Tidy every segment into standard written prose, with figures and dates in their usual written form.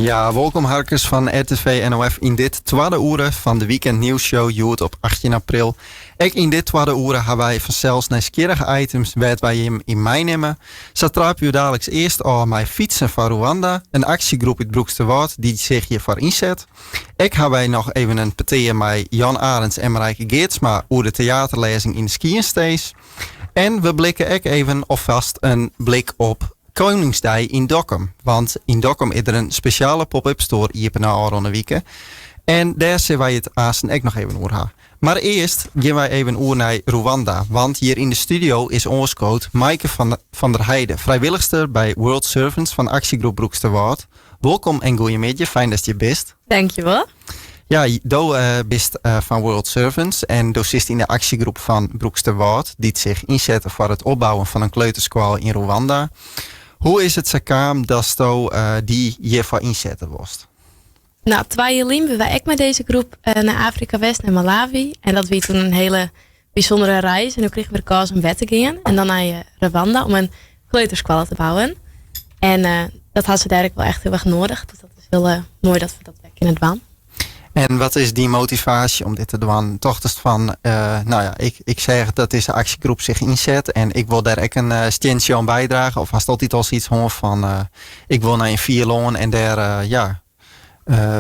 Ja, wolkom harkers fan RTV NOF yn dit twadde oere fan de Weekend Nieuws Show hjoed op 18 april. Ek yn dit twadde oere ha wy fansels nijsgjirrige items wêr't wy jim yn meinimme. Sa traapje we daliks earst ôf mei Fietsen foar Rwanda, in aksjegroep út Broeksterwâld dy't sich hjirfoar ynset. Ek ha wy noch even in petear mei Jan Arendz en Marijke Geertsma oer de teaterlêzing yn de Skienstins. En we blikke ek even alfêst in blik op Koningsdei yn Dokkum. Want yn Dokkum is der in spesjale pop-up store iepene ôfrûne wike. En dêr sille wy it aansten ek noch even oer ha. Mar earst gean wy even oer nei Rwanda. Want hjir yn de studio is oanskood Maaike van, van der Heide, frijwillichster by World Servants fan aksjegroep Broeksterwâld. Wolkom en goeiemiddei, fijn datst hjir bist. Dankjewol. Ja, do bist fan World Servants en do sitst yn de aksjegroep fan Broeksterwâld, dy't sich ynsette foar it opbouwen fan in kleuterskoalle yn Rwanda. Hoe is it sa kaam datsto dy hjirfoar ynsette wolst? Nou, 2 jier lyn binne wy ek mei dizze groep nei Afrika west, nei Malawi. En dat wie toen in hiele bysûndere reis. En doe krigen we de kâns om wer te gean. En dan nei Rwanda om in kleuterskoalle te bouwen. En dat ha se dêr ek wol echt hiel erch nedich. Dus dat is hiel moai dat we dat wer kinne dwaan. En wat is dyn motivaasje om dit te dwaan? Tochtest fan, nou ja, ik seach dat dizze aksjegroep sich ynset en ik wol dêr ek in stientsje oan bydrage? Of hast altyd al sayts hân fan, ik wol nei in fier lân en dêr ja,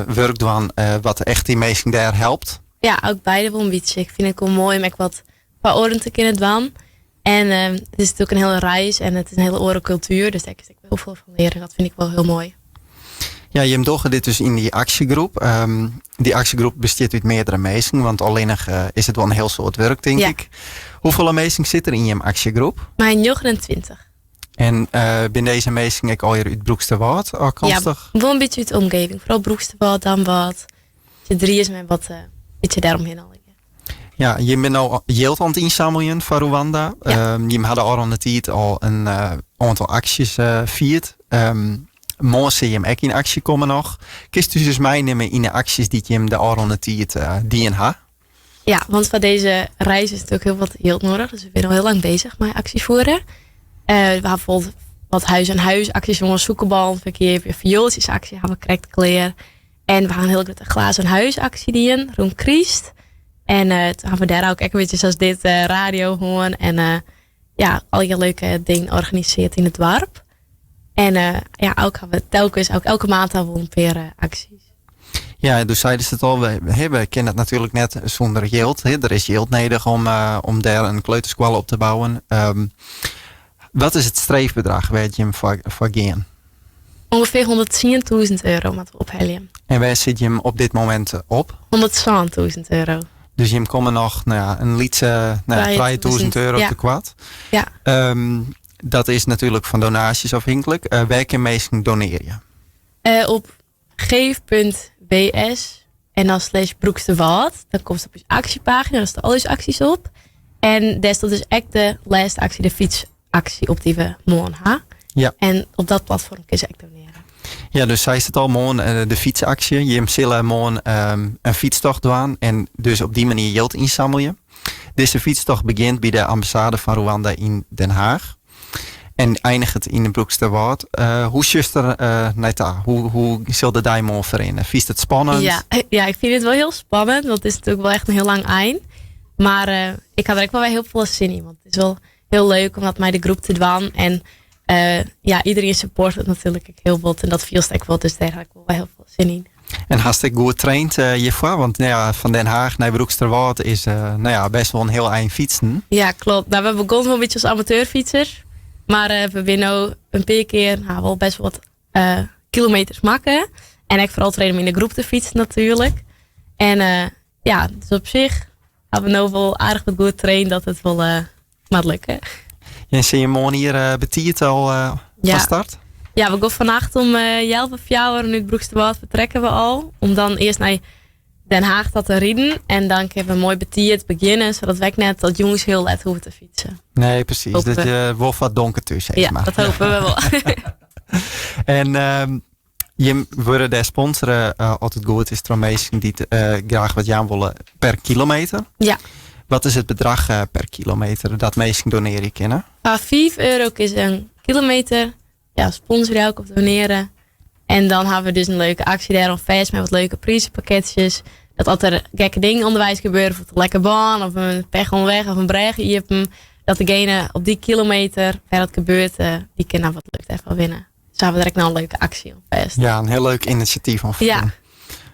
wurk dwaan wat echt dy minsken dêr helpt? Ja, ook beide wol in bytsje. Ik fyn it wol moai om ek wat foar oaren te kinnen dwaan. En it is natuerlik in hiele reis en it is in hiele oare kultuer. Dus dêr kinst ek hiel folle fan leare. Dat fyn ik wol hiel moai. Ja, jim dogge dit dus yn dy aksjegroep. Dy aksjegroep bestiet út meardere minsken, want allinnich is it wol in hiel soad wurk, tink ik. Hoefolle minsken sit der yn jim aksjegroep? Mei 29. En binne dizze minsken ek allegear út Broeksterwâld ôfkomstich? Ja, wol in bytsje út de omgeving. Foaral Broeksterwâld, Damwâld. De drie is mei wat bytsje dêromhinne allegear. Ja, jim binne no jild oan it ynsammeljen foar Rwanda. Ja. Jim ha de ôfrûne tiid al in oantal aksjes fierd. Moarn sil jim ek yn aksje komme noch. Kinst ús ris meinimme yn de aksjes dy't jim de ôfrûne tiid dien ha? Ja, want foar dizze reis is natuerlik hiel wat jild nedich. Dus we binne al hiel lang beuzich mei aksje fiere. We ha bijvoorbeeld wat huis aan huis aksjes, sûkerballen ferkeapje, fioeltsjesaksje ha we krekt klear. En we ha in hiel grutte glazen huisaksje dien rûn kryst. En toen ha we dêr ek in bytsje sa as dit radio hân. En ja, allegear leuke dingen organisearre yn it doarp. En ja, ook ha we telkens, ook elke maand ha we wol in pear aksjes. Ja, do seidest it al, we kinne it natuerlik net sûnder jild. Der is jild nedich om dêr in kleuterskoalle op te bouwen. Wat is it streefbedrach wêr't jim foar gean? Ungefear 110.000 euro moatte we ophelje. En wêr sit jim op dit momint op? 107.000 euro. Dus jim komme noch, nou ja, in lytse, nou ja, 3000 euro tekoart. Ja. Dat is natuerlik fan donaasjes ôfhinklik. Wêr kin minsken donearje? Op geef.ws en dan slash Broeksterwâld. Dan komst op ús aksjepagina, dêr stean al ús aksjes op. En dêr stiet dus ek de lêste aksje, de fytsaksje op dy't we moarn ha. Ja. En op dat platfoarm kinne se ek donearje. Ja, dus seist it al, moarn de fytsaksje. Jim sille moarn in fytstocht dwaan en dus op dy manier jild ynsammelje. Dizze fytstocht begjint by de ambassade fan Rwanda yn Den Haag en einiget yn de Broeksterwâld. Hoe sjochst der nei ta? Hoe sil de dei moarn ferrinne? Fynst it spannend? Ja, ja, ik fyn it wol hiel spannend, want it is natuerlik wol echt in hiel lang ein. Mar ik ha der ek wol wer hiel folle sin yn, want it is wol hiel leuk om dat mei de groep te dwaan. En ja, iderien support it natuerlik ek hiel bot en dat fielst ek wol, dus dêr ha ik wol hiel folle sin yn. En hast ek goed traind hjirfoar? Want nou ja, fan Den Haag nei Broeksterwâld is nou ja, best wol in hiel ein fytsen. Ja, klopt. Nou, we begonnen wol in bytsje as amateurfytsers. Mar we binne no in pear kear, nou, wol best wat kilometers makke. En ek foaral trainen om yn de groep te fytsen natuerlik. En ja, dus op sich ha we no wol aardich wat goed traind dat it wol moat lukke. En sil je moarn ier betiid al fan start? Ja, we gean fannacht om 3.30 út Broeksterwâld fertrekke we al. Om dan earst nei Den Haag ta te riden. En dan kinne we moai betiid begjinne, sadat we ek net tot jûns hiel let hoege te fytsen. Nee, presys. Hopen Dat we. je wol foar donker thús, sis Ja, mar. dat hoopje we wol. En jim wurde dêr sponsore, as it goed is, troch minsken dy't graach wat jaan wolle per kilometer. Ja. Wat is it bedrach per kilometer dat minsken donearje kinne? 5 euro is in kilometer. Ja, sponsorje ook of doneren. En dan hawwe we dus in leuke aksje dêr oan fêst mei wat leuke prizepakketsjes. Dat as der gekke dingen ûnderweis gebeure, bijvoorbeeld in lekke bân of in pech ûnderweg of in brêge iepen, dat degene op dy kilometer wêr dat gebeurt, dy kin dan wat leuks dêrfoar winne. Sa hawwe we der ek noch in leuke aksje oan fêst. Ja, in hiel leuk inisjatyf om Ja.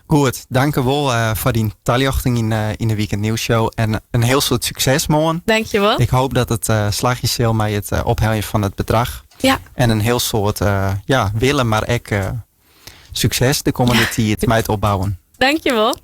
Goed, dankewol foar dyn taljochting yn de Weekend Nieuws Show en in hiel soad sukses moarn. Dankjewol. Ik hoop dat it slagje sil mei it opheljen fan it bedrach. Ja. En in hiel soad ja, wille, mar ek sukses de kommende tiid mei it opbouwen. Dankjewol.